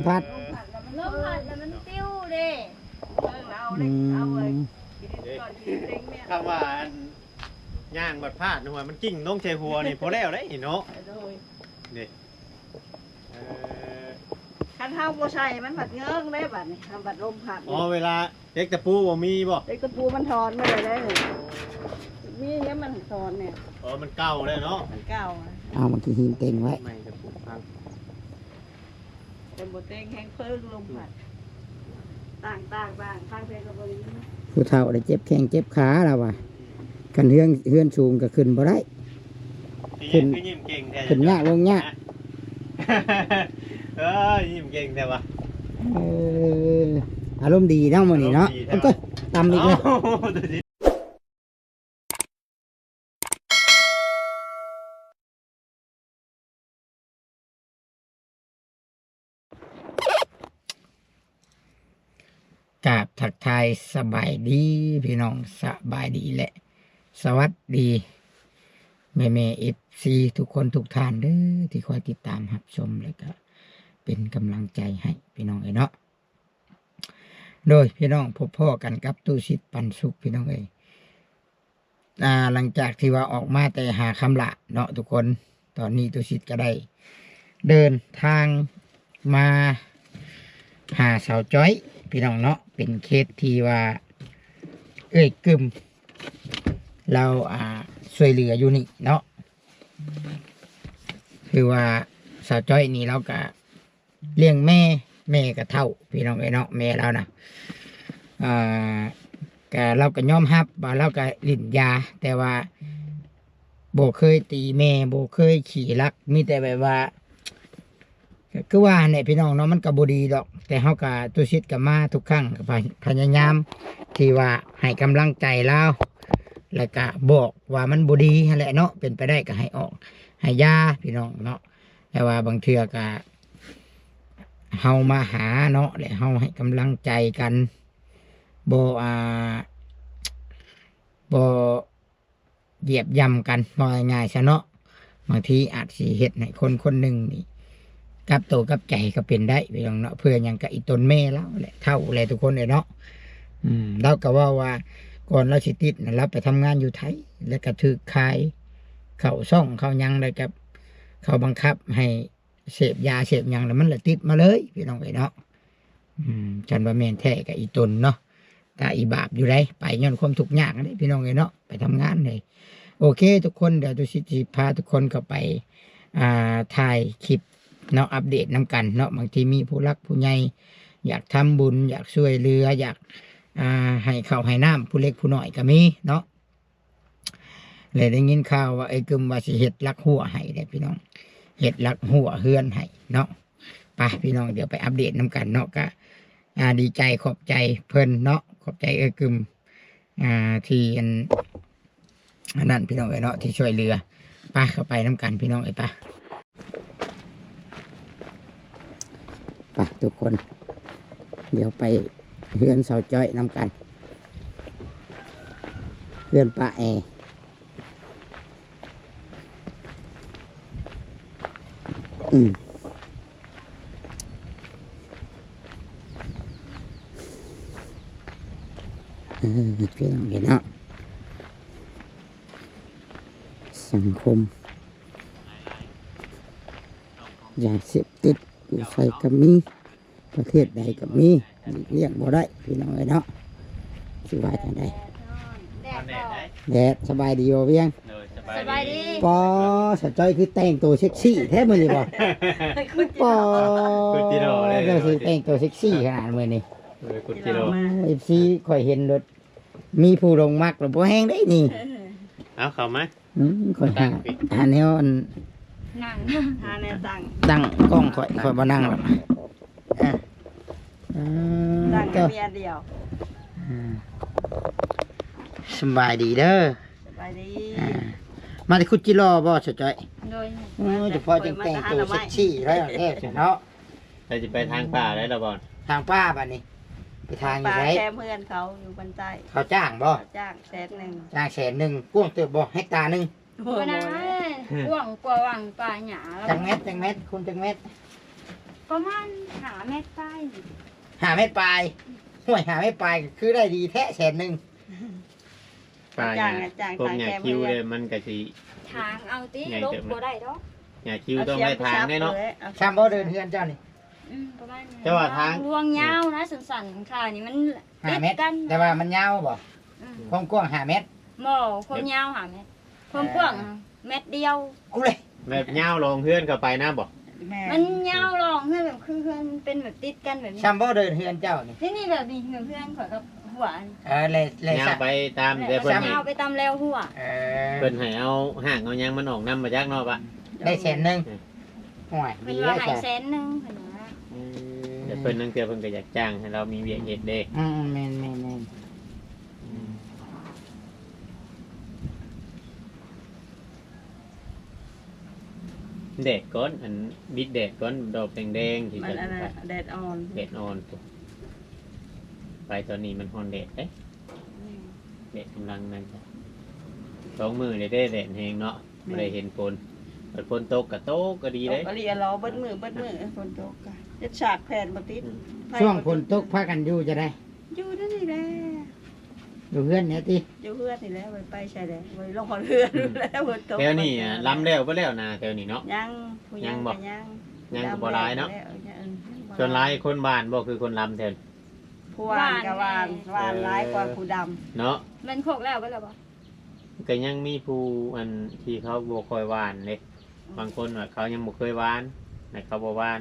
ພັດ ລົມພັດແລ້ວມັນປິວເດ້. ອືມ ຄຳວ່າອັນ ຍ່າງບັດພາດຫົວມັນກິ່ງລົງໃສ່ຫົວນີ້ ພໍແລ້ວເດ້ນີ້ເນາະ. ໂດຍ ນີ້ ເອີ ຄັນເຮົາບໍ່ໃສ່ມັນພັດເງິງເດ້ບັດນີ້ ຄັນບັດລົມພັດ. ອໍ ເວລາເຫຼັກຕະປູບໍ່ມີບໍ່? ເຫຼັກຕະປູມັນຖອນມາແລ້ວເດ້ ມີແລ້ວມັນຖອນແນ່. ອໍ ມັນເກົ່າແລ້ວເນາະ ມັນເກົ່າ. ເອົາມັນຄືຫີນເຕັງໄວ້ ໃໝ່ຕະປູພັງ. ແຕ່ບໍ່ແຕງແຮງເພີງລົມພັດ ຕ່າງໆ ຕ່າງ ທາງເພິ່ນກໍບໍ່ໄດ້ຍິນ. ຜູ້ເຖົ້າໄດ້ເຈັບແຂ້ງເຈັບຂາລາວວ່າ ຄັນເຮືອນ ເຮືອນສູງກໍຂຶ້ນບໍ່ໄດ້ ຂຶ້ນ ຂຶ້ນຍາກລົງຍາກ. ເອີ ຍິ້ມເກັ່ງແທ້ວະ ເອີ ອາລົມດີເນາະມື້ນີ້ເນາະ. ອາລົມດີແທ້ວະ ໂອ້ຍ ຕຳອີກແລ້ວ. ກາບທັກທາຍສະບາຍດີພີ່ນ້ອງ ສະບາຍດີ ແລະ ສະຫວັດດີແມ່ໆ ເອັຟຊີ ທຸກຄົນທຸກທ່ານເດີ ທີ່ຄອຍຕິດຕາມຮັບຊົມ ແລະ ກະເປັນກຳລັງໃຈໃຫ້ພີ່ນ້ອງເອີຍເນາະ. ໂດຍພີ່ນ້ອງ ພົບພໍ້ກັນກັບຕູ້ສິດປັນສຸກພີ່ນ້ອງເອີຍ. ອ່າ ຫຼັງຈາກທີ່ວ່າອອກມາແຕ່ຫາຄຳຫຼ້າເນາະທຸກຄົນ ຕອນນີ້ຕູ້ສິດກໍໄດ້ເດີນທາງມາຫາສາວຈ້ອຍພີ່ນ້ອງເນາະ. ເປັນເຂດທີ່ວ່າເອື້ອຍກຶມລາວ ອ່າ ຊ່ວຍເຫຼືອຢູ່ນີ້ເນາະ. ຄືວ່າສາວຈ້ອຍນີ້ລາວກະ ລ້ຽງແມ່ ແມ່ກໍເຖົ້າພີ່ນ້ອງເອີຍເນາະ ແມ່ລາວນະ. ອ່າ ກະ ລາວກໍຍອມຮັບວ່າລາວກໍຫຼິ້ນຢາ ແຕ່ວ່າບໍ່ເຄີຍຕີແມ່ ບໍ່ເຄີຍຂີ້ລັກ ມີແຕ່ແບບວ່າ ກໍຄືວ່າຫັ້ນແຫຼະພີ່ນ້ອງເນາະ ມັນກໍບໍ່ດີດອກ. ແຕ່ເຮົາກໍ ຕູ້ສິດກໍມາທຸກຄັ້ງ ກໍພະ ພະຍາຍາມທີ່ວ່າໃຫ້ກຳລັງໃຈລາວ ແລ້ວກໍບອກວ່າມັນບໍ່ດີຫັ້ນແຫຼະເນາະ ເປັນໄປໄດ້ກໍໃຫ້ອອກ ໃຫ້ຢ່າພີ່ນ້ອງເນາະ. ແຕ່ວ່າບາງເທື່ອກະເຮົາມາຫາເນາະ ແລະ ເຮົາໃຫ້ກຳລັງໃຈກັນ ບໍ່ ອ່າ ບໍ່ຢຽບຢ່ຳກັນ ເວົ້າງ່າຍໆຊະເນາະ. ບາງທີອາດຊິເຮັດໃຫ້ຄົນຄົນໜຶ່ງນີ້ກັບໂຕກັບໃຈກໍເປັນໄດ້ພີ່ນ້ອງເນາະ. ເພື່ອຫຍັງກະອີ່ຕົນແມ່ລາວແຫຼະ ເຖົ້າແຫຼະທຸກຄົນເອີຍເນາະ. ອືມ ລາວກໍເວົ້າວ່າກ່ອນລາວຊິຕິດນະ ລາວໄປທຳງານຢູ່ໄທ ແລ້ວກໍຖືກຂາຍເຂົ້າຊ່ອງເຂົ້າຫຍັງ ແລ້ວກໍເຂົາບັງຄັບໃຫ້ ເສບຢາເສບຫຍັງແລ້ວມັນລະຕິດມາເລີຍພີ່ນ້ອງເອີຍເນາະ. ອືມ ຄັນວ່າແມ່ນແທ້ກໍອີ່ຕົນເນາະ ຕາອີ່ບາບຢູ່ໃດ໋ ໄປຍ້ອນຄວາມທຸກຍາກເດ້ພີ່ນ້ອງເອີຍເນາະ ໄປທຳງານເດ້. ໂອເຄທຸກຄົນ ດຽວຕູ້ສິດຊິພາທຸກຄົນເຂົ້າໄປ ອ່າ ຖ່າຍຄລິບເນາະ ອັບເດດນຳກັນເນາະ. ບາງທີມີຜູ້ຫຼັກຜູ້ໃຫຍ່ຢາກທຳບຸນ ຢາກຊ່ວຍເຫຼືອ ຢາກ ອ່າ ໃຫ້ເຂົ້າໃຫ້ນ້ຳ ຜູ້ເລັກຜູ້ນ້ອຍກໍມີເນາະ. ແລະ ໄດ້ຍິນຂ່າວວ່າເອື້ອຍກຶມວ່າຊິເຮັດຫຼັກຮົ້ວໃຫ້ເດ້ພີ່ນ້ອງ ເຮັດຫຼັກຮົ້ວເຮືອນໃຫ້ເນາະ. ໄປພີ່ນ້ອງ ດຽວໄປອັບເດດນຳກັນເນາະ. ກະ ອ່າ ດີໃຈຂອບໃຈເພິ່ນເນາະ ຂອບໃຈເອື້ອຍກຶມ ອ່າ ທີ່ອັນ ອັນນັ້ນພີ່ນ້ອງເອີຍເນາະ ທີ່ຊ່ວຍເຫຼືອ. ໄປ ເຂົ້າໄປນຳກັນພີ່ນ້ອງເອີຍ ໄປ. ໄປທຸກຄົນ ດຽວໄປເຮືອນສາວຈ້ອຍນຳກັນ ເຮືອນປ້າແອ. ອືມ ເອີ ພີ່ນ້ອງເອີຍເນາະ ສັງຄົມ ຢາເສບຕິດຢູ່ໃສກໍມີ ປະເທດໃດກໍມີ ຫຼີກລ້ຽງບໍ່ໄດ້ພີ່ນ້ອງເອີຍເນາະ. ຊິວ່າຈັ່ງໃດ ແດດ ສະບາຍດີບໍ່ວຽງ? ໂດຍ ສະບາຍດີ. ປໍ ສາວຈ້ອຍຄືແຕ່ງໂຕເຊັກຊີແທ້ມື້ນີ້ບໍ? ປໍ ຄືຈິໂລເລີຍ ເຈົ້າຊິແຕ່ງໂຕເຊັກຊີຂະໜາດມື້ນີ້. ເອີ ຄືຈິໂລ ເອັຟຊີຂ້ອຍເຫັນໂລດ ມີຜູ້ຫຼົງມັກແລ້ວບໍ່ແຮງເດ້ນີ້. ເອົາເຂົ້າມາ. ອືມ ຂ້ອຍຫາ ຫາແນວອັນ ນັ່ງ ຫາແນວຕັ້ງ ຕັ້ງກ້ອງຂ້ອຍ ຂ້ອຍບໍ່ນັ່ງດອກ. ອ່ະ ອືມ ຕັ້ງແຕ່ເມຍດຽວ. ອືມ ສະບາຍດີເດີ ສະບາຍດີ. ອ່າ ມາແຕ່ຄຸດຈິລໍບໍ່ ສາວຈ້ອຍ? ໂດຍ. ໂອ້ຍ ຈະພໍຈຶ່ງແຕ່ງໂຕເຊັກຊີໄວ້ແທ້ເນາະ. ແລ້ວຊິໄປທາງປ່າໄດ້ລະບໍ່? ທາງປ່າບັດນີ້ ໄປທາງຢູ່ໃສ? ປ່າແຄມເຮືອນເຂົາຢູ່ບ້ານໃຕ້. ເຂົາຈ້າງບໍ່? ເຂົາຈ້າງແສນໜຶ່ງ. ຈ້າງແສນໜຶ່ງ. ກວ້າງເຕີບບໍ່? ເຮັກຕາໜຶ່ງ? ໂອ້ຍ ບໍ່ໄດ້ ກວ້າງກວ່າຫວ່າງປ່າຫຍ້າ. ຈັກແມັດ? ຈັກແມັດ? ຄູນຈັກແມັດ? ປະມານຫ້າແມັດປາຍນີ້. ຫ້າແມັດປາຍ? ຫ້ວຍ ຫ້າແມັດປາຍກໍຄືໄດ້ດີແທ້ແສນໜຶ່ງ. ປ່າຫຍ້າ ຈ້າງ ຈ້າງ ພວກຫຍ້າ ຕາແຄມ ຄິວເດ້ ມັນກໍຊິຖາງເອົາຕິ ໃຫຍ່ເຕີບ ລົກບໍ່ໄດ້ດອກ. ຫຍ້າຄິວຕ້ອງໄດ້ຖາງແນ່ເນາະ. ເອົາ ຊ້ຳບໍ່ເດີ່ນເຮືອນເຈົ້ານີ້? ອືມ ປະມານນັ້ນ. ແຕ່ວ່າທາງ ລວງຍາວນະ ສັ້ນໆ ຂ້ານີ້ມັນ ຫ້າແມັດ ຕິດກັນ ແຕ່ວ່າມັນຍາວບໍ່? ອືມ ຄວາມກວ້າງຫ້າແມັດ? ບໍ່ ຄວາມຍາວຫ້າແມັດ ຄວາມກວ້າງ ເອີ ແມັດດຽວ. ກູເລີຍ ແບບຍາວລອງເຮືອນເຂົ້າໄປນະບໍ່? ແມ່ນ ມັນຍາວລອງເຮືອນ ແບບຄືເຮືອນມັນເປັນແບບຕິດກັນແບບນີ້. ຊ້ຳບໍ່ເດີ່ນເຮືອນເຈົ້ານີ້? ນີ້ ນີ້ແບບນີ້ ເຮືອນ ເຮືອນຂ້ອຍກັບຫົວນີ້ ເອີ ແລ ແລ ແລ້ວ ຊ້ຳ ໄປຕາມແຕ່ເພິ່ນໃຫ້ ເອົາໄປຕາມແລວຫົວ. ເອີ ເພິ່ນໃຫ້ເອົາຮາກເອົາຫຍັງມັນອອກນຳ ບໍ່ຈັກເນາະປະ. ໄດ້ແສນໜຶ່ງ. ເອີ ໂອ້ຍ ເພິ່ນວ່າໃຫ້ແສນໜຶ່ງເພິ່ນວ່າ. ອືມ ແຕ່ເພິ່ນລາງເທື່ອເພິ່ນກໍຢາກຈ້າງໃຫ້ລາວມີວຽກເຮັດເດ້. ອືມ ແມ່ນໆໆ. ອືມ ແດດກ່ອນ ອັນ ບິດແດດກ່ອນ ດອກແດງໆ ທີ່ ມັນ ຈະ ອັນນັ້ນ ແດດອ່ອນ ແດດອ່ອນ. ໄປຕອນນີ້ມັນຮ້ອນແດດເດ້. ອືມ ແດດກຳລັງນັ້ນ ສອງມື້ແລ້ວເດ້ ແດດແຮງເນາະ. ແມ່ນ ບໍ່ໄດ້ເຫັນຝົນ ບັດຝົນຕົກກໍຕົກກໍດີເດ້ ຕົກອີ່ຫຼີ ເບິດມື້ ເບິດມື້ ເອີ ຝົນຕົກກໍເຮັດສາກແຜ່ນບໍ່ຕິດ. ອືມ ໄຟ ຊ່ວງຝົນຕົກພາກັນຢູ່ຈັ່ງໃດ? ຢູ່ແນວນີ້ແຫຼະ ຢູ່ເຮືອນນີ້ຕິ? ຢູ່ເຮືອນນີ້ແຫຼະ ບໍ່ໄປໃສແຫຼະ ບໍ່ໄດ້ລົງຮອດເຮືອນ. ອືມ ແລ້ວຝົນຕົກ ແຖວນີ້ ອະ ລຳແລ້ວເບິດແລ້ວນາ ແຖວນີ້ເນາະ? ຍັງ ຜູ້ຍັງ ຍັງບໍ່? ກໍຍັງ ຍັງກໍບໍ່ຫຼາຍເນາະ. ຍັງ ເອີ ຍັງບໍ່ຫຼາຍ. ສ່ວນຫຼາຍຄົນຫວ່ານບໍ່ ຄືຄົນລຳແຖວນີ້? ຜູ້ຫວ່ານກໍຫວ່ານ ຫວ່ານແດ່ ຫວ່ານຫຼາຍກວ່າ ເອີ ຜູ້ດຳເນາະ. ແມ່ນໂຄກແລ້ວເບິດແລ້ວບໍ່? ກໍຍັງມີຜູ້ ອັນ ທີ່ເຂົາບໍ່ຄ່ອຍຫວ່ານເດ້. ອືມ ບາງຄົນວ່າເຂົາຍັງບໍ່ເຄີຍຫວ່ານ ແລະ ເຂົາບໍ່ຫວ່ານ.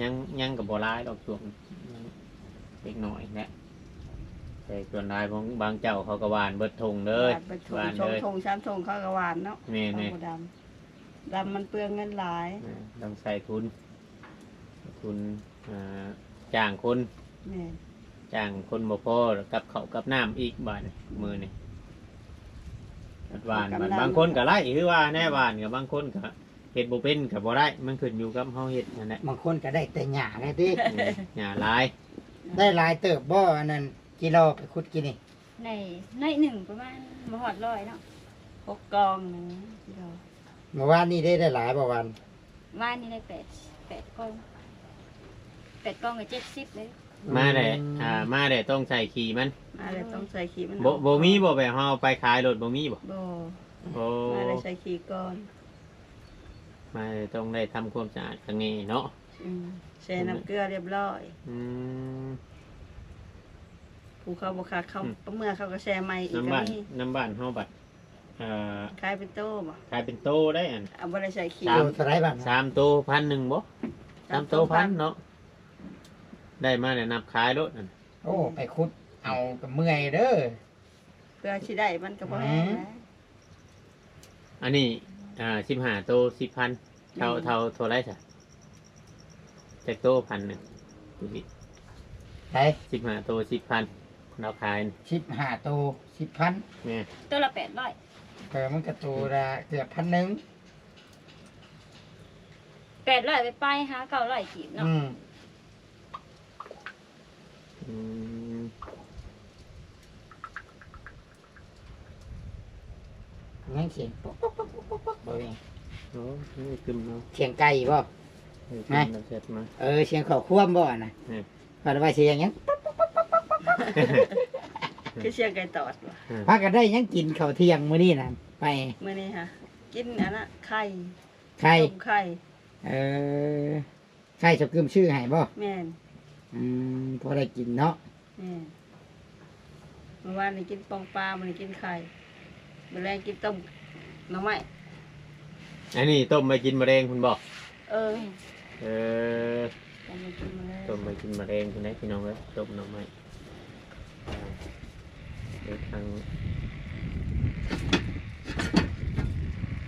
ຍັງ ຍັງກໍບໍ່ຫຼາຍດອກ ຊ່ວງເດັກນ້ອຍແຫຼະ ແຕ່ສ່ວນຫຼາຍຂອງບາງເຈົ້າເຂົາກໍຫວ່ານເບິດທົ່ງເລີຍ. ຫວ່ານເບິດທົ່ງ ຫວ່ານເລີຍ ສອງທົ່ງ ສາມທົ່ງເຂົາກໍຫວ່ານເນາະ. ແມ່ນໆ ເຂົາບໍ່ດຳ ດຳມັນເປືອງເງິນຫຼາຍ. ເອີ ຕ້ອງໃຊ້ທຶນ ທຶນ ອ່າ ຈ້າງຄົນ. ແມ່ນ ຈ້າງຄົນບໍ່ພໍ ກັບເຂົ້າກັບນ້ຳອີກບາດນີ້ ມື້ນີ້ຫວ່ານ. ກຳລັງ ບາງຄົນກໍໄດ້ ຄືວ່າແນວຫວ່ານ ກໍບາງຄົນກໍເຮັດບໍ່ເປັນກໍບໍ່ໄດ້ ມັນຂຶ້ນຢູ່ກັບເຮົາເຮັດນັ້ນແຫຼະ. ບາງຄົນກໍໄດ້ແຕ່ຫຍ້າແຫຼະຕິ. ເອີ ຫຍ້າຫຼາຍ. ໄດ້ຫຼາຍເຕີບບໍ່ ອັນນັ້ນ ກິໂລໄປຂຸດກີ້ນີ້? ໄດ້ໜ້ອຍໜຶ່ງ ປະມານບໍ່ຮອດຮ້ອຍເນາະ ຫົກກອງໜຶ່ງກິໂລ. ເມື່ອວານນີ້ໄດ້ ໄດ້ຫຼາຍບໍ່ວານ? ວານນີ້ໄດ້ແປດ ແປດກອງ ແປດກອງກໍເຈັດສິບເລີຍ. ມາແລ້ວ ອືມ ອ່າ ມາແລ້ວຕ້ອງໃສ່ຂີ້ມັນ ມາແລ້ວຕ້ອງໃສ່ຂີ້ມັນ. ບໍ່ ບໍ່ມີບໍ່ ແບບເຮົາເອົາໄປຂາຍໂລດ ບໍ່ມີບໍ່? ບໍ່. ໂອ້ ມາແລ້ວໃສ່ຂີ້ກ່ອນ ມາແລ້ວຕ້ອງໄດ້ທຳຄວາມສະອາດຂ້າງໃນເນາະ. ອືມ ແຊ່ນ້ຳເກືອຮຽບຮ້ອຍ. ອືມ ຜູ້ເຂົາບໍ່ຄັກເຂົາ ອືມ ເມື່ອເຂົາກໍແຊ່ໃໝ່ອີກກໍມີ. ນຳບ້ານ ນຳບ້ານເຮົາບັດ ເອີ ຂາຍເປັນໂຕບໍ່? ຂາຍເປັນໂຕໄດ້ອັນ ເອົາ ບໍ່ໄດ້ໃສ່ຂີ້. ໂຕເທົ່າໃດບາດ? ສາມໂຕພັນໜຶ່ງບໍ່? ສາມໂຕພັນເນາະ. ໄດ້ມາແລ້ວນັບຂາຍໂລດ. ໂອ້ ໄປຂຸດເອົາກໍເມື່ອຍເດີ ເພື່ອຊິໄດ້ມັນກໍບໍ່ແຮງນະ. ອັນນີ້ ອ່າ ສິບຫ້າໂຕສິບພັນ ເທົ່າ ແມ່ນ ເທົ່າ ເທົ່າໃດຊະ? ຈັກໂຕ ພັນໜຶ່ງ ໃສ ສິບຫ້າໂຕສິບພັນ ລາວຂາຍ ສິບຫ້າໂຕສິບພັນ. ແມ່ນ ໂຕລະແປດຮ້ອຍ. ເອີ ມັນກໍໂຕລະເກືອບພັນໜຶ່ງ ແປດຮ້ອຍ ໄປໆ ຫາເກົ້າຮ້ອຍກີບເນາະ. ອືມ ອືມ ຍັງສຽງປອກໆໆໆບໍ່ແມ່ນ? ໂອ້ ນີ້ຕື່ມເນາະ. ສຽງໄກ່ບໍ່? ເອີ ຕື່ມແລ້ວແຊດມາ. ເອີ ສຽງເຂົ້າຄວາມບໍ່ນະ? ເອີ ເພິ່ນວ່າສຽງຫຍັງ? ຄືສຽງໄກ່ຕອດບໍ່? ເອີ ພາກັນໄດ້ຫຍັງກິນເຂົ້າທ່ຽງມື້ນີ້ນະ? ໄປ ມື້ນີ້ຫະ ກິນອັນນະ ໄຂ່ ໄຂ່ ຕົ້ມໄຂ່. ເອີ ໄຂ່ສາວກຶມຊື້ໃຫ້ບໍ່? ແມ່ນ. ອືມ ພໍໄດ້ກິນເນາະ. ແມ່ນ. ມື້ວານນີ້ກິນປ່ອງປາ ມື້ນີ້ກິນໄຂ່ ມື້ແລງກິນຕົ້ມໜໍ່ໄມ້. ອັນນີ້ຕົ້ມໄວ້ກິນມື້ແລງພຸ້ນບໍ່? ເອີ ເອີ ຕົ້ມໄວ້ກິນມື້ແລງ ຕົ້ມໄວ້ກິນມື້ແລງພຸ້ນເດ້ ພີ່ນ້ອງເອີຍ ຕົ້ມໜໍ່ໄມ້. ເອີ ທາງ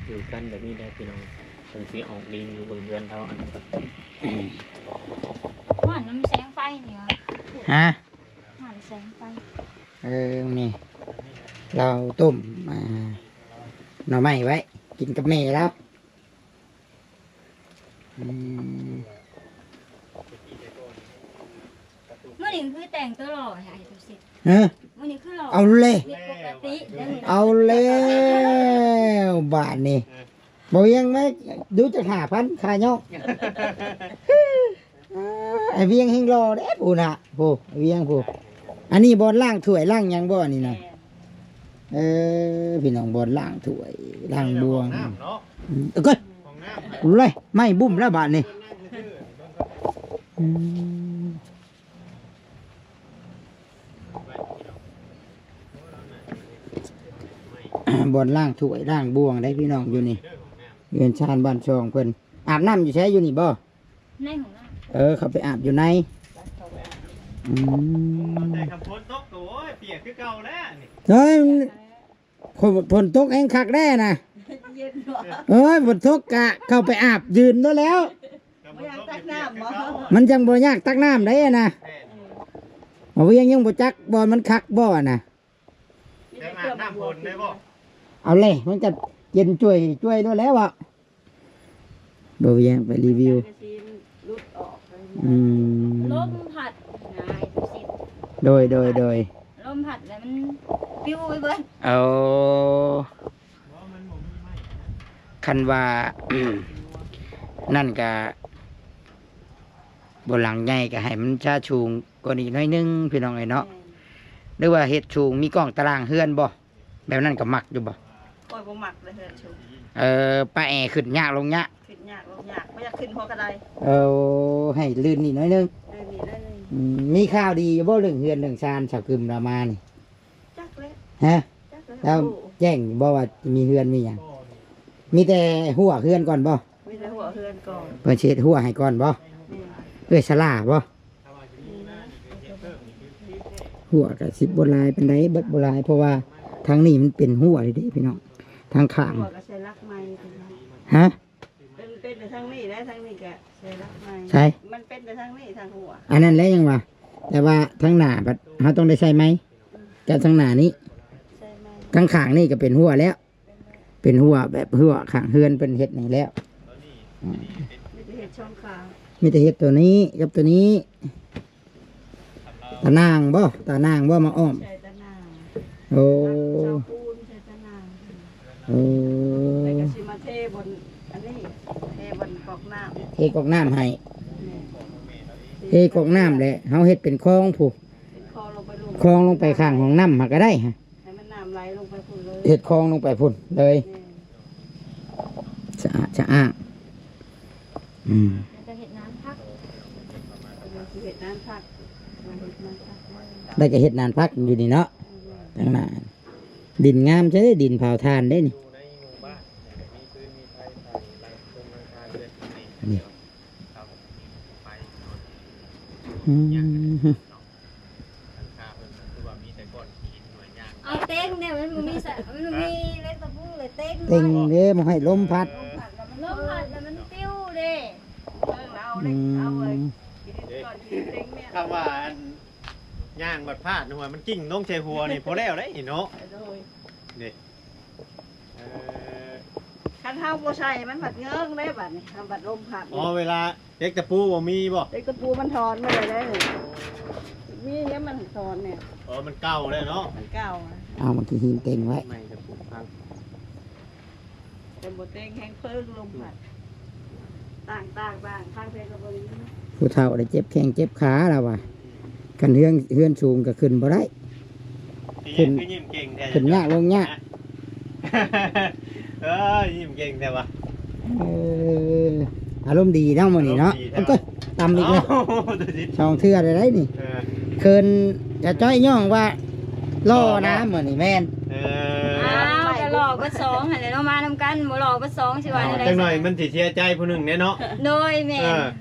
ຢູ່ກັນແບບນີ້ແຫຼະ ພີ່ນ້ອງ. ເພິ່ນຊິອອກລິງຢູ່ເບິ່ງເຮືອນເຮົາອັນ ຮ້ອນນຳແສງໄຟນີ້ຫວາ? ຮະ? ຮ້ອນແສງໄຟ. ເອີ ນີ້ລາວຕົ້ມ ອ່າ ໜໍ່ໄມ້ໄວ້ກິນກັບແມ່ລາວ. ອືມ ມື້ນີ້ຄືແຕ່ງຕົວຫຼໍ່ແທ້ ອ້າຍ ຕົວເສັດ. ຮະ? ມື້ນີ້ຄືຫຼໍ່ ເອົາແລ້ວ ຜິດປົກກະຕິເດ້. ເອົາແລ້ວບາດນີ້. ເອີ ບໍ່ຫຍັງ ມາດູຈັກຫ້າພັນ ຄ່າຍ້ອງ. ອ້າຍວຽງແຮ່ງຫຼໍ່ເດ້ຜູ້ນະ ຜູ້ອ້າຍວຽງຜູ້. ອັນນີ້ບ່ອນລ້າງຖ້ວຍລ້າງຫຍັງບໍ່ ອັນນີ້ນະ? ແມ່ນ. ເອີ ພີ່ນ້ອງ ບ່ອນລ້າງຖ້ວຍລ້າງບ່ວງ. ຫ້ອງນ້ຳເນາະ. ອືມ ເອີ ເກີດ ຫ້ອງນ້ຳ ເລີຍ ໄໝ້ບຸ້ມແລ້ວບາດນີ້. ອືມ ບ່ອນລ້າງຖ້ວຍລ້າງບ່ວງໄດ໋ພີ່ນ້ອງ ຢູ່ນີ້ ເຮືອນຊານບ້ານຊ່ອງເພິ່ນ. ອາບນ້ຳຢູ່ໃສ ຢູ່ນີ້ບໍ່? ໃນຫ້ອງນ້ຳ. ເອີ ເຂົ້າໄປອາບຢູ່ໃນ. ອືມ ແຕ່ຄັນຝົນຕົກກໍ ໂອ້ຍ ປຽກຄືເກົ່າແລ້ວນີ້. ເອີຍ ຝົນ ຝົນຕົກແຮ່ງຄັກແດ່ນະ. ເຢັນບໍ່? ເອີຍ ຝົນຕົກກະເຂົ້າໄປອາບຢືນໂລດແລ້ວ. ບໍ່ຢາກຕັກນ້ຳບໍ່? ມັນຈັ່ງບໍ່ຢາກຕັກນ້ຳໄດ໋ນະ. ແມ່ນ. ເອີ ເອົາ ວຽງຍັງບໍ່ຈັກບ່ອນມັນຄັກບໍ່ນະ. ແຕ່ອາບນ້ຳຝົນໄດ້ບໍ່? ເອົາແຫຼະ ມັນກະເຢັນຈ່ວຍໆໂລດແລ້ວເບາະ. ບໍ່ວຽງໄປຣີວິວ. ອືມ ລົມພັດນະ ໂດຍ ໂດຍ ໂດຍ ລົມພັດແລ້ວມັນປິວໄປເບິດ. ເອົາ ຄັນວ່າ ນັ້ນກະ ບໍ່ ຫຼັງໃຫຍ່ກະໃຫ້ມັນຊາສູງກວ່ານີ້ໜ້ອຍໜຶ່ງ ພີ່ນ້ອງເອີຍເນາະ. ແມ່ນ. ຫຼືວ່າເຮັດສູງ ມີກ້ອງຕາລາງເຮືອນບໍ່? ແບບນັ້ນກໍມັກຢູ່ບໍ່? ຂ້ອຍບໍ່ມັກເລີຍເຮືອນສູງ. ເອີ ປະແອຂຶ້ນຍາກລົງຍາກ. ຂຶ້ນຍາກລົງຍາກ ບໍ່ຢາກຂຶ້ນພໍກະໄດ. ເອີ ໃຫ້ລື່ນນີ້ໜ້ອຍໜຶ່ງ. ລື່ນນີ້ໜ້ອຍໜຶ່ງ. ອືມ ມີຂ່າວດີຢູ່ບໍ່ເລື່ອງເຮືອນເລື່ອງຊານ ສາວກຶມລາວມານີ້? ຈັກແຫຼະ. ຮະ? ຈັກແຫຼະ. ລາວແຈ້ງຢູ່ບໍ່ວ່າມີເຮືອນມີຫຍັງ? ບໍ່. ມີແຕ່ຮົ້ວເຮືອນກ່ອນບໍ່? ມີແຕ່ຮົ້ວເຮືອນກ່ອນ. ເພິ່ນຊິເຮັດຮົ້ວໃຫ້ກ່ອນບໍ່? ແມ່ນ. ເອື້ອຍສາລາບໍ່? ຮົ້ວກະຊິບໍ່ຫຼາຍປານໃດ ເບິດບໍ່ຫຼາຍ ເພາະວ່າທາງນີ້ມັນເປັນຮົ້ວເດ້ພີ່ນ້ອງ ທາງຂ້າງ. ຮົ້ວກະໃສ່ຫຼັກໄມ້. ຮະ? ເປັນ ເປັນແຕ່ທາງນີ້ແຫຼະ ທາງນີ້ກະໃສ່ຫຼັກໄມ້. ໃສ? ມັນເປັນແຕ່ທາງນີ້ທາງຮົ້ວ. ອັນນັ້ນແຫຼະຍັງວ່າ ແຕ່ວ່າທາງໜ້າບັດເຮົາຕ້ອງໄດ້ໃສ່ໄມ້. ອືມ. ກັບທາງໜ້ານີ້ ໃສ່ໄມ້. ທາງຂ້າງນີ້ກະເປັນຮົ້ວແລ້ວ. ເປັນຮົ້ວແບບຮົ້ວຂ້າງເຮືອນເພິ່ນເຮັດນີ້ແລ້ວ. ອືມ ມີແຕ່ເຮັດຊ່ອງຂາງ. ມີແຕ່ເຮັດໂຕນີ້ກັບໂຕນີ້. ຕາໜ່າງບໍ່? ຕາໜ່າງບໍ່ມາອ້ອມ? ໃສ່ຕາໜ່າງ. ໂອ້ ເສົາປູນໃສ່ຕາໜ່າງ. ໂອ້ ແລ້ວກະຊິມາເທບ່ອນອັນນີ້ ເທບ່ອນກອກນ້ຳ. ເທກອກນ້ຳໃຫ້. ແມ່ນ. ເທກອກນ້ຳແຫຼະ ເຮົາເຮັດເປັນຄອງພຸ້ນ. ເປັນຄອງລົງໄປ ຄອງລົງໄປຂ້າງຫ້ອງນ້ຳຫາກະໄດ້. ໃຫ້ມັນນ້ຳໄຫຼລົງໄປພຸ້ນເລີຍ. ເຮັດຄອງລົງໄປພຸ້ນເລີຍ. ແມ່ນ. ສະອາດສະອ້າງ. ອືມ ແລ້ວກະເຮັດນານຜັກ ເຮັດນານຜັກ ເຮັດນານຜັກ ແລ້ວກະເຮັດນານຜັກຢູ່ນີ້ເນາະ. ອືມ ທາງໜ້າ ດິນງາມເດີ້ ດິນເຜົາຖ່ານເດ້ນີ້. ອືມ ເອົາເຕັງເດ້ ມັນບໍ່ມີສະ ມັນບໍ່ມີເຫຼັກຕະປູເລີຍ ເຕັງ ເຕັງເດ້ ບໍ່ໃຫ້ລົມພັດ ລົມພັດແລ້ວມັນປິວເດ້. ອືມ ຄຳວ່າອັນ ຍ່າງບັດພາດຫົວມັນກິ້ງລົງໃສ່ຫົວນີ້ ພໍແລ້ວເດ້ເນາະ. ໂດຍ ນີ້ ເອີ ຄັນເຮົາບໍ່ໃສ່ມັນພັດເງິ້ງເດ້ບາດນີ້ ຄັນບັດລົມພັດ. ອໍ ເວລາເຫຼັກຕະປູບໍ່ມີບໍ່? ເຫຼັກຕະປູມັນຖອນມາໄດ້ເດ້. ມີແລ້ວມັນຖອນແນ່. ອໍ ມັນເກົ່າແລ້ວເນາະ. ມັນເກົ່າ. ເອົາມາກິນຫີນເຕັງໄວ້ ໃໝ່ຕະປູພັງ. ແຕ່ບໍ່ແຕ່ງແຮງເພີງລົມພັດ ຕ່າງໆ ຕ່າງ ທາງເພິ່ນກໍບໍ່ໄດ້ຍິນ. ຜູ້ເຖົ້າໄດ້ເຈັບແຂ້ງເຈັບຂາລາວວ່າ ຄັນເຮືອນ ເຮືອນສູງກໍຂຶ້ນບໍ່ໄດ້. ຂຶ້ນ ຄືຍິ້ມເກັ່ງແທ້ ຂຶ້ນຍາກລົງຍາກ. ເອີ ຍິ້ມເກັ່ງແທ້ວະ. ເອີ ອາລົມດີເນາະມື້ນີ້ເນາະ. ອາລົມດີແທ້ວະ. ໂອ້ຍ ຕຳອີກແລ້ວ. ເອົ້າ ສອງເທື່ອໄດ້ໄດ໋ນີ້. ເອີ ເຂີນຈະຈ້ອຍຍ້ອງວ່າ ຫຼໍ່ນະມື້ນີ້ແມ່ນ. ເອີ ອ້າວ ກໍຫຼໍ່ເບິດສອງຫັ້ນແຫຼະເນາະ ມານຳກັນ ບໍ່ຫຼໍ່ເບິດສອງຊິວ່າແນວໃດ. ຈັກໜ້ອຍມັນຊິເສຍໃຈຜູ້ໜຶ່ງແດ່ເນາະ. ໂດຍ ແມ່ນ. ເອີ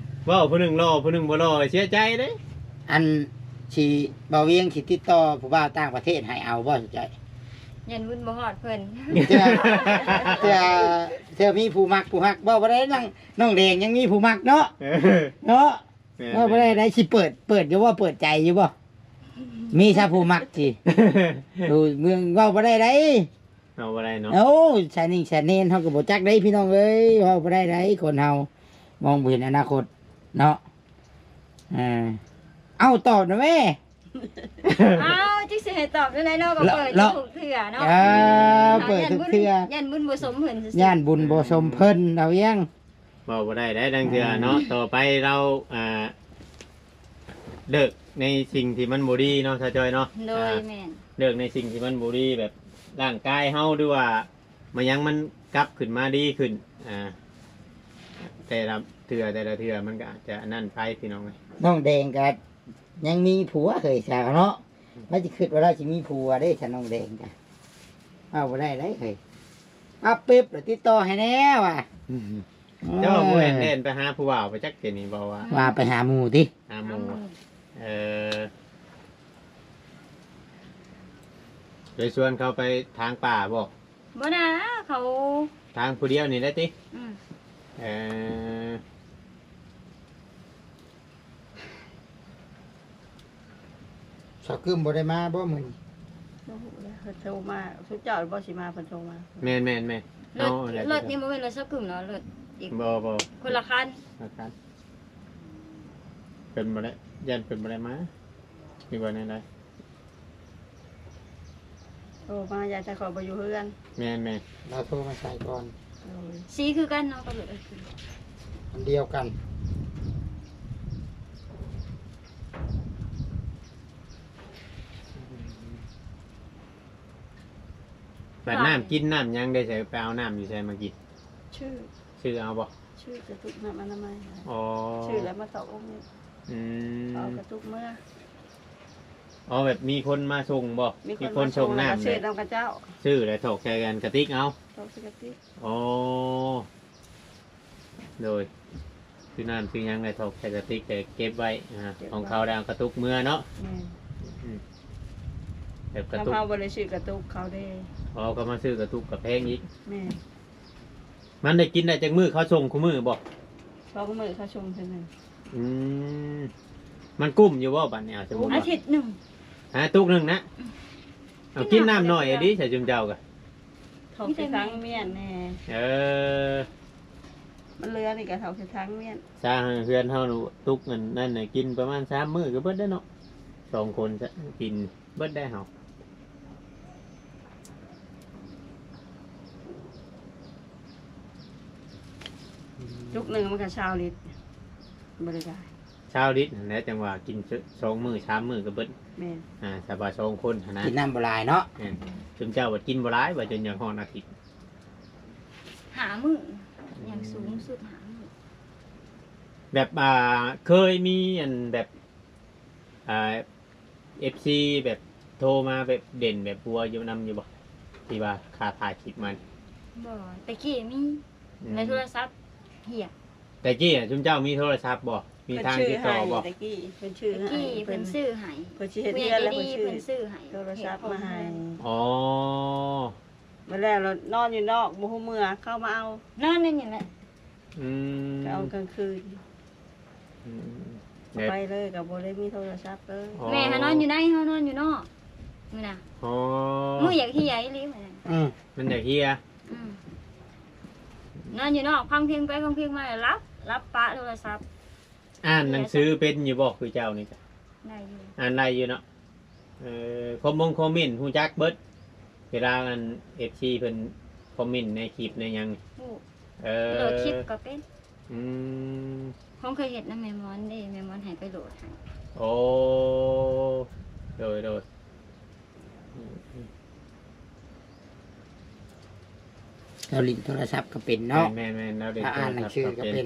ເວົ້າຜູ້ໜຶ່ງຫຼໍ່ ຜູ້ໜຶ່ງບໍ່ຫຼໍ່ ເສຍໃຈເດ້. ອັນ ຊິ ບ່າວວຽງຊິຕິດຕໍ່ຜູ້ບ່າວຕ່າງປະເທດໃຫ້ເອົາບໍ່ ເຈົ້າ? ຢ້ານບຸນບໍ່ຮອດເພິ່ນ. ເທື່ອ ເທື່ອ ເທື່ອມີຜູ້ມັກຜູ້ຮັກ ເວົ້າບໍ່ໄດ້ ນ້ອງ ນ້ອງແດງຍັງມີຜູ້ມັກເນາະ. ເອີ ເນາະ. ແມ່ນ ເວົ້າບໍ່ໄດ້ໃດ໋ ຊິເປີດ ເປີດຢູ່ບໍ່ ເປີດໃຈຢູ່ບໍ່? ມີຊະຜູ້ມັກຊິ ໂອ້ຍ ເມືອງເວົ້າບໍ່ໄດ້ໃດ໋. ເວົ້າບໍ່ໄດ້ເນາະ. ໂອ້ຍ ຊານິງຊາເນນເຮົາກໍບໍ່ຈັກເດ້ພີ່ນ້ອງເອີຍ ເວົ້າບໍ່ໄດ້ໃດ໋ ຄົນເຮົາມອງບໍ່ເຫັນອະນາຄົດເນາະ. ເອີ ເອົ້າ ຕອບນະແມ່. ເອົ້າ ຈັກຊິໃຫ້ຕອບຈັ່ງໃດເນາະ ກໍເປີດ ເນາະ ທຸກເທື່ອເນາະ. ເອີ ເປີດທຸກເທື່ອ ຢ້ານບຸນ ຢ້ານບຸນບໍ່ສົມເພິ່ນຊື່ໆ ຢ້ານບຸນບໍ່ສົມເພິ່ນ ເອົາຫຍັງ. ເວົ້າບໍ່ໄດ້ໃດ໋ ລາງເທື່ອເນາະ. ອືມ ຕໍ່ໄປລາວ ອ່າ ເລີກໃນສິ່ງທີ່ມັນບໍ່ດີເນາະ ສາວຈ້ອຍເນາະ. ໂດຍ ອ່າ ແມ່ນ ເລີກໃນສິ່ງທີ່ມັນບໍ່ດີ ແບບຮ່າງກາຍເຮົາ ຫຼືວ່າມາຫຍັງມັນກັບຂຶ້ນມາດີຂຶ້ນ. ອ່າ ແຕ່ລະເທື່ອ ແຕ່ລະເທື່ອມັນກໍອາດຈະອັນນັ້ນໄປ ພີ່ນ້ອງເອີຍ. ນ້ອງແດງກໍຍັງມີຜົວເຮີ້ຍສາວເນາະ. ອືມ ມັນຊິຄິດວ່າລາວຊິມີຜົວເດ້ ຊະນ້ອງແດງກະ ເວົ້າບໍ່ໄດ້ເດ້ເຮີ້ຍ. ປັບປຶບ ແລ້ວຕິດຕໍ່ໃຫ້ແດ່ວ່າ. ອືມ ເຈົ້າບໍ່ແມ່ນແລ່ນໄປຫາຜູ້ບ່າວໄປຈັກເທື່ອນີ້ບໍ່ວ່າ ວ່າໄປຫາໝູ່ຕິ ຫາໝູ່. ເອີ ໄປຊວນເຂົາໄປຖາງປ່າບໍ່? ບໍ່ນາ ເຂົາ ທາງຜູ້ດຽວນີ້ແຫຼະຕິ? ອືມ ເອີ ສາວກຶມບໍ່ໄດ້ມາບໍ່ມື້ນີ້? ບໍ່ຮູ້ແລ້ວ ເພິ່ນໂທມາ ຊຸມເຈົ້າບໍ່ຊິມາ ເພິ່ນໂທມາ. ແມ່ນໆໆ ລົດ ເອົາແຫຼະ ລົດນີ້ບໍ່ແມ່ນລົດສາວກຶມເນາະ ລົດອີກ ບໍ່ໆ ຄົນລະຄັນ ຄົນລະຄັນ. ເພິ່ນບໍ່ໄດ້ ຢ້ານເພິ່ນບໍ່ໄດ້ມາ ຫຼືວ່າແນວໃດ? ໂທມາ ຢ້ານແຕ່ຂ້ອຍບໍ່ຢູ່ເຮືອນ. ແມ່ນໆ ລາວໂທມາໃສ່ກ່ອນ. ໂດຍ ສີຄືກັນເນາະ ກັບລົດ ອັນດຽວກັນ. ບັດນ້ຳກິນນ້ຳຫຍັງໄດ້ໃສ ໄປເອົານ້ຳຢູ່ໃສມາກິນ? ຊື້ ຊື້ເອົາບໍ່? ຊື້ກະຕຸກນ້ຳອະນາໄມ. ອໍ ຊື້ແລ້ວມາຕອກອົງນີ້. ອືມ ເອົາກະຕຸກເມືອ. ອໍ ແບບມີຄົນມາສົ່ງບໍ່? ມີຄົນ ມີຄົນສົ່ງນ້ຳ ມາສົ່ງແລ້ວກໍຊື້ນຳເຂົາເຈົ້າ. ຊື້ແລ້ວຖອກໃສ່ອັນກະຕິກເອົາ. ຖອກໃສ່ກະຕິກ. ອໍ ໂດຍ ຊື້ນ້ຳຊື້ຫຍັງໄດ້ຖອກໃສ່ກະຕິກ ແຕ່ເກັບໄວ້. ອ່າ ເກັບໄວ້ ຂອງເຂົາໄດ້ເອົາກະຕຸກເມືອເນາະ. ແມ່ນ ອືມ ແບບກະຕຸກ ນຳເຮົາບໍ່ໄດ້ຊື້ກະຕຸກເຂົາເດ້. ອໍ ເຂົາມາຊື້ກະຕຸກກໍແພງອີກ. ແມ່ນ ມັນໄດ້ກິນໄດ້ຈັກມື້ ເຂົາສົ່ງຄູ່ມື້ບໍ່? ສອງມື້ເຂົາສົ່ງເທື່ອໜຶ່ງ. ອືມ ມັນກຸ້ມຢູ່ບໍ່ບັດນີ້? ເອົາ ສົມມຸດວ່າ ອາທິດໜຶ່ງ ຫາຕຸກໜຶ່ງນະ. ອືມ ເອົາ ກິນນ້ຳໜ້ອຍອີ່ຫຼີ ໃສ່ຈຸມເຈົ້າກະ ຖອກໃສ່ຖັງມ້ຽນແດ່. ເອີ ມັນເຫຼືອນີ້ກະຖອກໃສ່ຖັງມ້ຽນ. ຊາເຮືອນເຮົາຕຸກອັນນັ້ນນະ ກິນປະມານສາມມື້ກໍເບິດແລ້ວເນາະ ສອງຄົນ ຊະ ກິນເບິດໄດ້ເຮົາ. ຕຸກໜຶ່ງມັນກໍຊາວລິດ ບໍ່ໄດ້ຫຼາຍ. ຊາວລິດຫັ້ນແຫຼະ ຈັ່ງວ່າກິນສອງມື້ສາມມື້ກໍເບິດ. ແມ່ນ ອ່າ ຖ້າວ່າສອງຄົນຫັ້ນນະ ກິນນ້ຳບໍ່ຫຼາຍເນາະ. ແມ່ນ ຊຸມເຈົ້າວ່າກິນບໍ່ຫຼາຍ ວ່າຈົນຢາກຮອດອາທິດ ຫ້າມື້ ຢ່າງສູງສຸດຫ້າມື້. ແບບ ອ່າ ເຄີຍມີອັນແບບ ອ່າ ເອັຟຊີ ແບບໂທມາແບບເດັ່ນແບບຜົວຢູ່ນຳຢູ່ບໍ່? ທີ່ວ່າຄ່າຖ່າຍຄລິບມັນ. ບໍ່ ແຕ່ກີ້ມີ. ອືມ ໃນໂທລະສັບເຮຍ. ແຕ່ກີ້ນະ ຊຸມເຈົ້າມີໂທລະສັບບໍ່? ມີທາງຕິດຕໍ່ບໍ່? ແຕ່ກີ້ເພິ່ນຊື້ໃຫ້ ແຕ່ກີ້ເພິ່ນຊື້ໃຫ້. ເພິ່ນຊິເຮັດເຮືອນແລ້ວເພິ່ນຊື້ ເພິ່ນຊື້ໃຫ້ ໂທລະສັບມາໃຫ້. ອໍ ມາແລ້ວນອນຢູ່ນອກ ບໍ່ຮູ້ເມືອ ເຂົາມາເອົາ. ນອນໃນນີ້ແຫຼະ. ອືມ ກໍເອົາກາງຄືນ. ອືມ ເຂົາໄປເລີຍ ກໍບໍ່ໄດ້ມີໂທລະສັບເລີຍ. ອໍ ແມ່ຫານອນຢູ່ໃນ ເຮົານອນຢູ່ນອກ ມື້ນະ. ອໍ ມື້ຢາກເຮຍອີ່ຫຼີ. ອືມ ມັນຢາກເຮຍ. ອືມ ນອນຢູ່ນອກ ຟັງເພງໄປຟັງເພງມາ ຫຼັບ ຫຼັບປະໂທລະສັບ. ອ່ານໜັງສືເປັນຢູ່ບໍ່ ຄືເຈົ້ານີ້ກະ? ໄດ້ຢູ່ ອ່ານໄດ້ຢູ່ເນາະ. ເອີ ຄອມມົງຄອມເມັນຮູ້ຈັກເບິດ ເວລາອັນ ເອັຟຊີ ເພິ່ນຄອມເມັນໃນຄລິບໃນຫຍັງ. ຮູ້. ເອີ ໂຫຼດຄລິບກໍເປັນ. ອືມ ຄອງເຄີຍເຮັດນຳແມ່ມອນເດ້ ແມ່ມອນໃຫ້ໄປໂຫຼດໃຫ້. ໂອ້ ໂດຍ ໂດຍ. ລາວຫຼິ້ນໂທລະສັບກໍເປັນເນາະ. ແມ່ນໆ ລາວຫຼິ້ນ ລາວອ່ານໜັງສືກໍເປັນ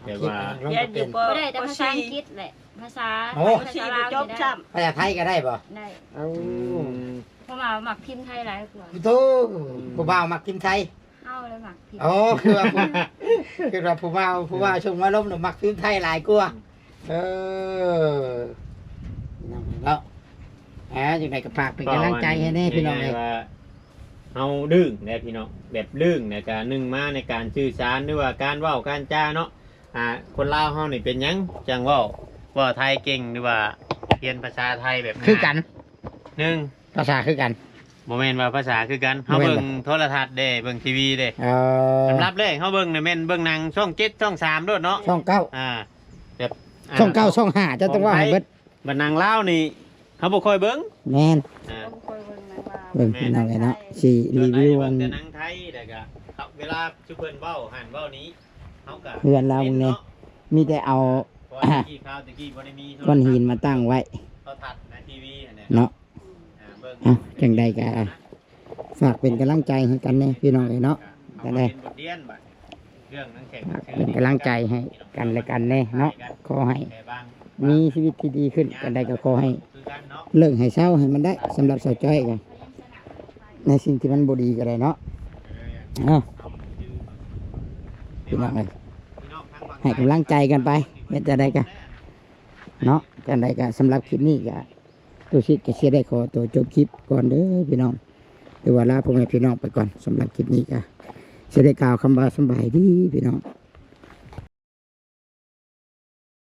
ໂທລະສັບກໍເປັນ. ແຕ່ວ່າ ຮຽນຢູ່ ບໍ່ໄດ້ແຕ່ພາສາອັງກິດແຫຼະ ພາສາ ໂອ້ ພາສາລາວນີ້ໄດ້. ພາສາໄທກໍໄດ້ບໍ່? ໄດ້. ໂອ້ ອືມ ເພາະວ່າມັກພິມໄທຫຼາຍກວ່າ. ໂອ້ ອືມ ຜູ້ບ່າວມັກພິມໄທ. ເຮົາລະມັກພິມ. ອໍ ຄືວ່າຜູ້ ຄືວ່າຜູ້ບ່າວ ຜູ້ບ່າວຊົງອາລົມລະມັກພິມໄທຫຼາຍກວ່າ. ອືມ ເອີ ເນາະ ອ່າ ຈັ່ງໃດກໍຝາກເປັນກຳລັງໃຈໃຫ້ແດ່ ພີ່ນ້ອງເອີຍ. ວ່າເຮົາດຶງແດ່ພີ່ນ້ອງ ແບບດຶງ ແລ້ວກະໜຶ່ງມາໃນການສື່ສານ ຫຼືວ່າການເວົ້າການຈາເນາະ. ອ່າ ຄົນລາວເຮົານີ້ເປັນຫຍັງຈັ່ງເວົ້າ ເວົ້າໄທເກັ່ງ ຫຼືວ່າຮຽນພາສາໄທແບບ ຄືກັນ ໜຶ່ງ ພາສາຄືກັນ. ບໍ່ແມ່ນວ່າພາສາຄືກັນ ເຮົາເບິ່ງໂທລະທັດເດ້ ເບິ່ງທີວີເດ້. ເອີ ສຳລັບແລກເຮົາເບິ່ງນະແມ່ນເບິ່ງໜັງຊ່ອງເຈັດ ຊ່ອງສາມໂລດເນາະ ຊ່ອງເກົ້າ. ອ່າ ແບບ ອ່າ ຊ່ອງເກົ້າ ຊ່ອງຫ້າ ເຈົ້າຕ້ອງເວົ້າໃຫ້ເບິດ. ບັດໜັງລາວນີ້ເຮົາບໍ່ຄ່ອຍເບິ່ງ. ແມ່ນ ອ່າ ເບິ່ງພີ່ນ້ອງເອີຍເນາະ ຊິຣີວິວອັນ ແຕ່ໜັງໄທ ແລ້ວກະເວລາຊຸເພິ່ນເວົ້າຫັ້ນເວົ້ານີ້ ເຮົາກະ ເຮືອນລາວເບິ່ງແດ່ ມີແຕ່ເອົາ ກ່ອນແຕ່ກີ້ ຄາວແຕ່ກີ້ບໍ່ໄດ້ມີໂທລະທັດ ກ້ອນຫີນມາຕັ້ງໄວ້ ໂທລະທັດນະ ທີວີຫັ້ນແຫຼະ ເນາະ. ອ່າ ເບິ່ງ ອ່ະ ຈັ່ງໃດກໍຝາກເປັນກຳລັງໃຈໃຫ້ກັນແດ່ພີ່ນ້ອງເອີຍເນາະ. ຈັ່ງໃດ ເປັນບົດຮຽນບາດ ເລື່ອງໜັງແຂງ ເປັນກຳລັງໃຈໃຫ້ກັນແລະກັນແດ່ເນາະ. ຂໍໃຫ້ມີຊີວິດທີ່ດີຂຶ້ນ. ຈັ່ງໃດກໍຂໍໃຫ້ເລີກໃຫ້ເຊົາໃຫ້ມັນໄດ້ ສຳລັບສາວຈ້ອຍກໍ ໃນສິ່ງທີ່ມັນບໍ່ດີກໍໄດ້ເນາະ. ເອົາ ພີ່ນ້ອງເອີຍ ໃຫ້ກຳລັງໃຈກັນໄປ ເຮັດຈັ່ງໃດກໍເນາະ. ຈັ່ງໃດກໍສຳລັບຄລິບນີ້ກໍ ຕຸສິດກໍຊິໄດ້ຂໍຕົວຈົບຄລິບກ່ອນເດີພີ່ນ້ອງ ຫຼືວ່າລາພໍ່ແມ່ພີ່ນ້ອງໄປກ່ອນ. ສຳລັບຄລິບນີ້ກໍຊິໄດ້ກ່າວຄຳວ່າສຳບາຍດີພີ່ນ້ອງ.